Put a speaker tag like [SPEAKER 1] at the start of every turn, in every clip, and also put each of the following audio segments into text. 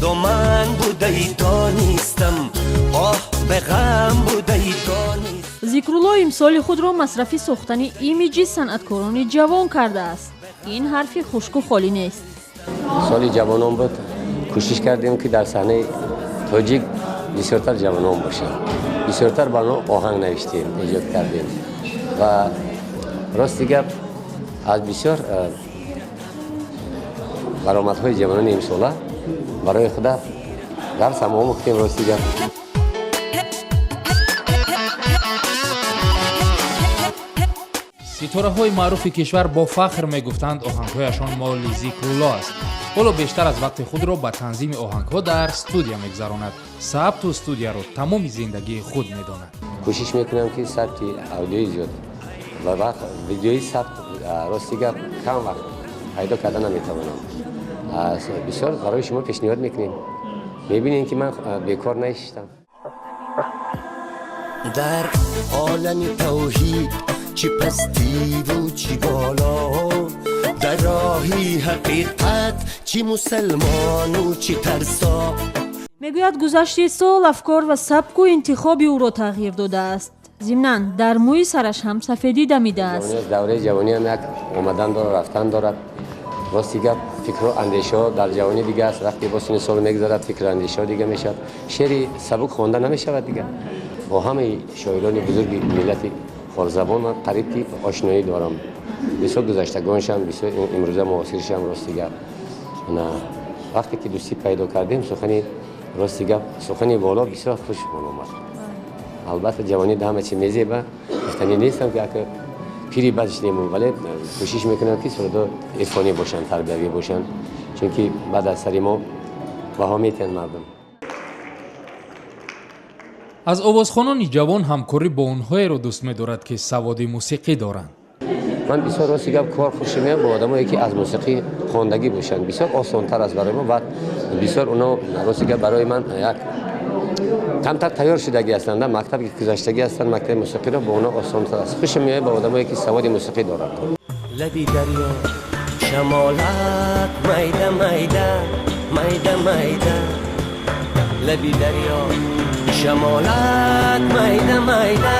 [SPEAKER 1] Доман будаи донистам, оҳ, ба ғам будаи донистам.
[SPEAKER 2] Зикрулло имсоли худро масрафи сохтани имиҷи санъаткорони ҷавон кардааст. Ин ҳарфи хушку холӣ нест.
[SPEAKER 3] Соли ҷавонон буд, кӯшиш кардем, ки дар саҳнаи тоҷик бисёртар ҷавонон бошанд, бисёртар ба онҳо оҳанг навиштем, эҷод кардем. Ва рости гап, аз бисёр баромадҳои ҷавонони имсола барои худа дарс ҳам омӯхтем, рости гап.
[SPEAKER 4] Ситораҳои маъруфи кишвар бо фахр мегуфтанд, оҳангҳояшон моли Зикрулло аст. Ҳоло бештар аз вақти худро ба танзими оҳангҳо дар студия мегузаронад. Сабту студияро тамоми зиндагии худ медонад.
[SPEAKER 3] Кӯшиш мекунам, ки сабти аудиои зиёд ва вақт видеои сабт, рости гап, кам вақт пайдо карда наметавонам. Бисёр барои шумо пешниҳод мекунем, мебинем, ки ман бекор нанишастам.
[SPEAKER 1] Дар олами тавҳид чӣ пастиву чӣ боло, дар роҳи ҳақиқат чӣ мусалмону чӣ тарсо.
[SPEAKER 2] Мегӯяд, гузашти сол афкор ва сабку интихоби ӯро тағйир додааст. Зимнан, дар мӯи сараш ҳам сафедӣ дамидааст.
[SPEAKER 3] Давраи ҷавониам як омадан дорад, рафтан дорад. Рости гап, фикру андешаҳо дар ҷавонӣ дига аст, вақте бо синни сол мегузарад, фикру андешаҳо дига мешавад. Шеъри сабук хонда намешавад дига. Бо ҳамаи шоирони бузурги миллати форсзабон ман қариб ки ошноӣ дорам, бисёр гузаштагоншам, бисёр имрӯза муосиршам. Рости гап, вақте ки дӯстӣ пайдо кардем, сухани, рости гап, сухани воло бисёр хушмон омад. Албатта, ҷавонӣ да ҳама чи мезеба. Гуфтанӣ нестам, ки ака пири бад шудем, вале кӯшиш мекунам, ки сурудҳо ирфонӣ бошанд, тарбиявӣ бошанд, чунки баъд аз сари мо баҳо метиҳанд мардум.
[SPEAKER 4] Аз овозхонони ҷавон ҳамкорӣ бо онҳоеро дӯст медорад, ки саводи мусиқӣ доранд.
[SPEAKER 3] Ман бисёр, рости гап, кор хуши меояд бо одамое, ки аз мусиқӣ хондагӣ бошанд. Бисёр осонтар аст барои мо ва бисёр оно, рости гап, барои ман як камтар тайёр шудагӣ ҳастанд, мактаб гузаштагӣ ҳастанд, мактаби мусиқиро, бо оно осонтар аст. Хушам меояд ба одамое, ки саводи мусиқӣ доранд.
[SPEAKER 1] Лаби дарё шамолак майда майда, майда майда, лаби дарё шамолак майда майда,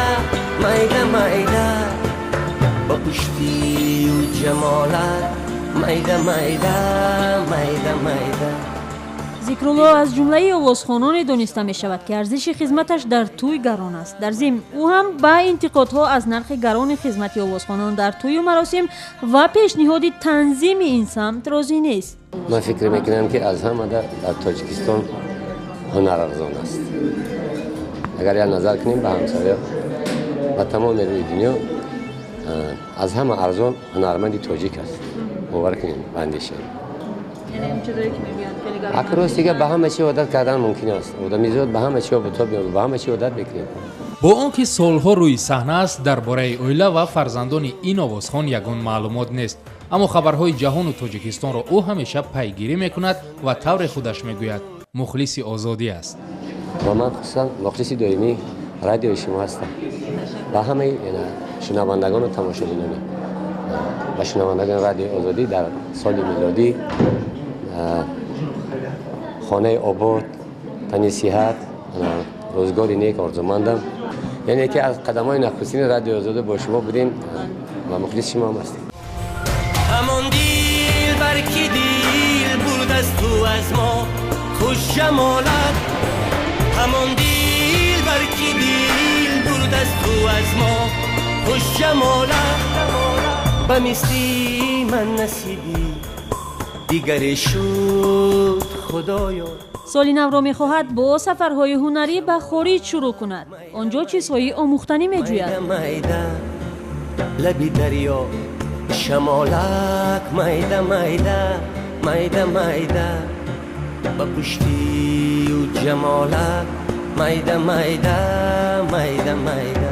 [SPEAKER 1] майда майда, ба пуштию ҷамолат майда майда, майда майда.
[SPEAKER 2] Зикрулло аз ҷумлаи овозхононе дониста мешавад, ки арзиши хизматаш дар тӯй гарон аст. Дар зимн, ӯ ҳам ба интиқодҳо аз нархи гарони хизмати овозхонон дар тӯю маросим ва пешниҳоди танзими ин самт розӣ нест.
[SPEAKER 3] Ман фикр мекунам, ки аз ҳама дар Тоҷикистон ҳунар арзон аст. Агар як назар кунем ба ҳамсоя, ба тамоми рӯи дунё, аз ҳама арзон ҳунарманди тоҷик аст. Бовар кунем ба андешаем. Ака, рости гап, ба ҳама чи одат кардан мумкин аст. Одамизод ба ҳама чи обутоб, ба ҳама чи одат мекунем.
[SPEAKER 4] Бо он ки солҳо рӯи саҳна аст, дар бораи оила ва фарзандони ин овозхон ягон маълумот нест, аммо хабарҳои ҷаҳону Тоҷикистонро ӯ ҳамеша пайгирӣ мекунад ва тавре худаш мегӯяд, мухлиси озодӣ аст.
[SPEAKER 3] Ва ман хусусан мухлиси доимии радиои шумо ҳастам ва ҳамаи шунавандагону тамошобинони ба шунавандагони Радиои Озодӣ дар соли милодӣ хонаи обод, тани сиҳат, рӯзгори нек орзумандам. Яъне ки аз қадамҳои нахустини Радиои Озодӣ бо шумо будем ва мухлиси шумо ҳам ҳастем.
[SPEAKER 1] Ҳамон дил бар ки дил бурд аз ту, аз мо хуш ҷамолат, ҳамон дил бар ки дил бурд аз ту, аз мо хуш ҷамолат, ба мисли ман насиби дигаре шуд, худоё.
[SPEAKER 2] Соли навро мехоҳад бо сафарҳои ҳунарӣ ба хориҷ шурӯъ кунад. Он ҷо чизҳои омӯхтанӣ меҷӯяд.
[SPEAKER 1] Майда, лаби дарё шамолак майда майда, майда майда, ба пуштию ҷамолак майда майда, майда майда.